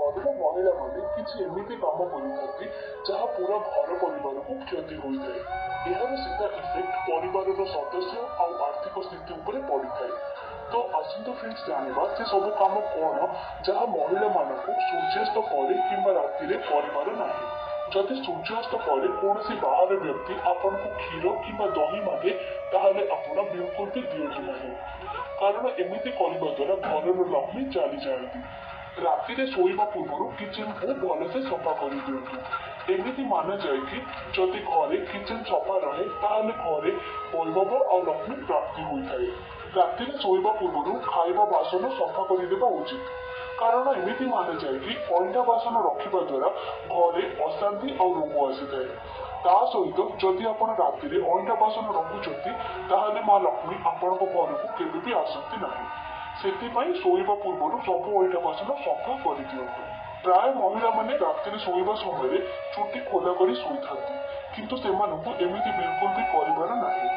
ଘରର ମହିଳାମାନେ କିଛି ଏମିତି କାମ କରିଥାନ୍ତି, ଯାହା ପୁରା ଘର ପରିବାରକୁ କ୍ଷତି ହୋଇଥାଏ। ଏହାର ସିଧା ଇଫେକ୍ଟ ପରିବାରର ସଦସ୍ୟ ଆଉ ଆର୍ଥିକ ସ୍ଥିତି ଉପରେ ପଡ଼ିଥାଏ। ତ ଆସନ୍ତୁ ଫ୍ରେଣ୍ଡସ୍, ଜାଣିବା ସେ ସବୁ କାମ କ'ଣ ଯାହା ମହିଳାମାନଙ୍କୁ ସୂର୍ଯ୍ୟାସ୍ତ ପରେ କିମ୍ବା ରାତିରେ କରିବାର ନାହିଁ। ଯଦି ସୂର୍ଯ୍ୟାସ୍ତ ପରେ କୌଣସି ବାହାର ବ୍ୟକ୍ତି ଆପଣଙ୍କୁ କ୍ଷୀର କିମ୍ବା ଦହି ମାଗେ, ତାହେଲେ ଆପଣ ବିଲକୁଲ ବି ଦିଅନ୍ତୁ ନାହିଁ, କାରଣ ଏମିତି କରିବା ଦ୍ୱାରା ଘରର ଲକ୍ଷ୍ମୀ ଚାଲିଯାଆନ୍ତି। ରାତିରେ ଶୋଇବା ପୂର୍ବରୁ କିଚେନକୁ ଭଲସେ ସଫା କରିଦିଅନ୍ତୁ। ଏମିତି ମାନାଯାଏ କି ଯଦି ଘରେ କିଚେନ ସଫା ରହେ, ତାହେଲେ ଘରେ ବୈଭବ ଆଉ ଲକ୍ଷ୍ମୀ ପ୍ରାପ୍ତି ହୋଇଥାଏ। ରାତିରେ ଶୋଇବା ପୂର୍ବରୁ ଖାଇବା ବାସନ ସଫା କରିଦେବା ଉଚିତ, କାରଣ ଏମିତି ମାନାଯାଏ କି ଅଇଁଠା ବାସନ ରଖିବା ଦ୍ୱାରା ଘରେ ଅଶାନ୍ତି ଆଉ ରୋଗ ଆସିଥାଏ। ତା ସହିତ ଯଦି ଆପଣ ରାତିରେ ଅଇଁଠା ବାସନ ରଖୁଛନ୍ତି, ତାହେଲେ ମା ଲକ୍ଷ୍ମୀ ଆପଣଙ୍କ ଘରକୁ କେବେ ବି ଆସନ୍ତି ନାହିଁ। ସେଥିପାଇଁ ଶୋଇବା ପୂର୍ବରୁ ସବୁ ଅଇଁଠା ବାସନ ସଫା କରିଦିଅନ୍ତୁ। ପ୍ରାୟ ମହିଳାମାନେ ରାତିରେ ଶୋଇବା ସମୟରେ ଚୁଟି ଖୋଲା କରି ଶୋଇଥାନ୍ତି, କିନ୍ତୁ ସେମାନଙ୍କୁ ଏମିତି ବିଲକୁଲ ବି କରିବାର ନାହିଁ,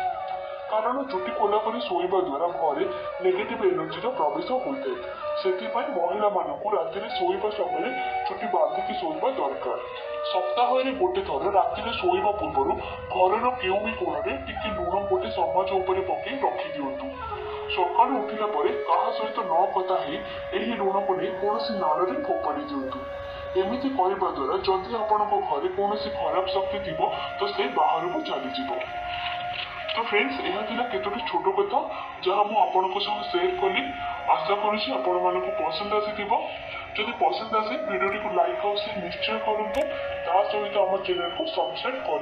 କାରଣ ଚୁଟି ଖୋଲା କରି ଶୋଇବା ଦ୍ୱାରା ଘରେ ନେଗେଟିଭ ଏନର୍ଜିର ପ୍ରବେଶ ହୋଇଥାଏ। ସେଥିପାଇଁ ମହିଳାମାନଙ୍କୁ ରାତିରେ ଶୋଇବା ସମୟରେ ଚୁଟି ବାନ୍ଧିକି ଶୋଇବା ଦରକାର। ସପ୍ତାହରେ ଗୋଟେ ଥର ରାତିରେ ଶୋଇବା ପୂର୍ବରୁ ଘରର କେଉଁ ବି କୋଣରେ ଟିକେ ଲୁଣ ଗୋଟେ ସମାଜ ଉପରେ ପକେଇ ରଖିଦିଅନ୍ତୁ। ସକାଳୁ ଉଠିଲା ପରେ କାହା ସହିତ ନ କଥା ହେଇ ଏହି ଲୁଣକୁ ନେଇ କୌଣସି ନାଳରେ ଫୋପାଡ଼ି ଦିଅନ୍ତୁ। ଏମିତି କରିବା ଦ୍ୱାରା ଯଦି ଆପଣଙ୍କ ଘରେ କୌଣସି ଖରାପ ଶକ୍ତି ଥିବ, ତ ସେ ବାହାରକୁ ଚାଲିଯିବ। ତ ଫ୍ରେଣ୍ଡସ୍, ଏହା ଥିଲା କେତୋଟି ଛୋଟ କଥା ଯାହା ମୁଁ ଆପଣଙ୍କ ସହ ସେୟାର କଲି। ଆଶା କରୁଛି ଆପଣମାନଙ୍କୁ ପସନ୍ଦ ଆସିଥିବ। ଯଦି ପସନ୍ଦ ଆସେ, ଭିଡ଼ିଓଟିକୁ ଲାଇକ୍ ଆଉ ସେୟାର ନିଶ୍ଚୟ କରନ୍ତୁ। ତା ସହିତ ଆମ ଚ୍ୟାନେଲକୁ ସବସ୍କ୍ରାଇବ୍ କରି